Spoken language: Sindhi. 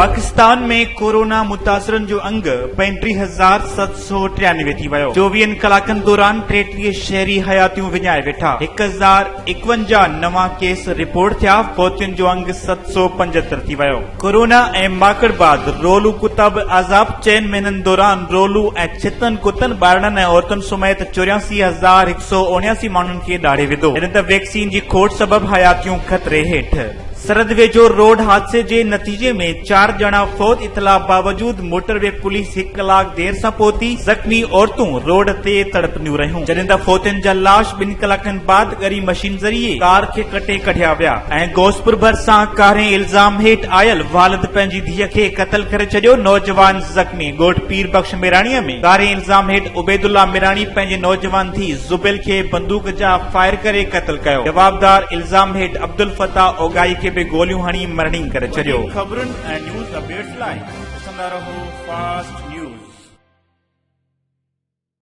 پاڪستان ۾ ڪورونا متاثرن جو انگ 35793 ٿي ويو، چوويهن ڪلاڪن دوران 33 شهري حياتيون وڃائي ويٺا، 1051 نوان ڪيس رپورٽ ٿيا، فوتين جو انگ 775 ٿي ويو. ڪورونا ۽ ماڪڙ بعد رولو ڪتا به عذاب، چئن مهينن دوران رولو ۽ ڇتن ڪتن، ٻارڙن ۽ عورتن سميت 84179 ماڻهن کي ڏاڙهي وڌو، جڏهن ته ويڪسين جي کوٽ سبب حياتيون خطري هيٺ. سرحد ويجهو روڊ حادثي جي نتيجي ۾ چار ڄڻا فوت، اطلاع باوجود موٽر وي پوليس هڪ ڪلاڪ دير سان پهتي، زخمي عورتون روڊ تي تڙپنديون رهيون، جڏهن ته فوتين جا لاش ٻن ڪلاڪن بعد ڳري مشين ذريعي ڪار کي ڪٽي ڪڍيا ويا ۽ غوثپور ڀرسان ڪارين الزام هيٺ آيل والد پنهنجي ڌيء کي قتل ڪري ڇڏيو، نوجوان زخمي، ڳوٺ پير بخش ميراڻي ۾ ڪارين الزام هيٺ عبيدالله ميراڻي پنهنجي نوجوان ڌيء زبيل کي بندوق جا فائر ڪري قتل ڪيو، جوابدار الزام هيٺ عبدالفتاح اوڳاهي کي به گوليون هڻي مرڻينگ ڪري ڇڏيو. وڌيڪ خبرن ۽ نيوز اپڊيٽس لاء ڏسندا رهو فاسٽ نيوز.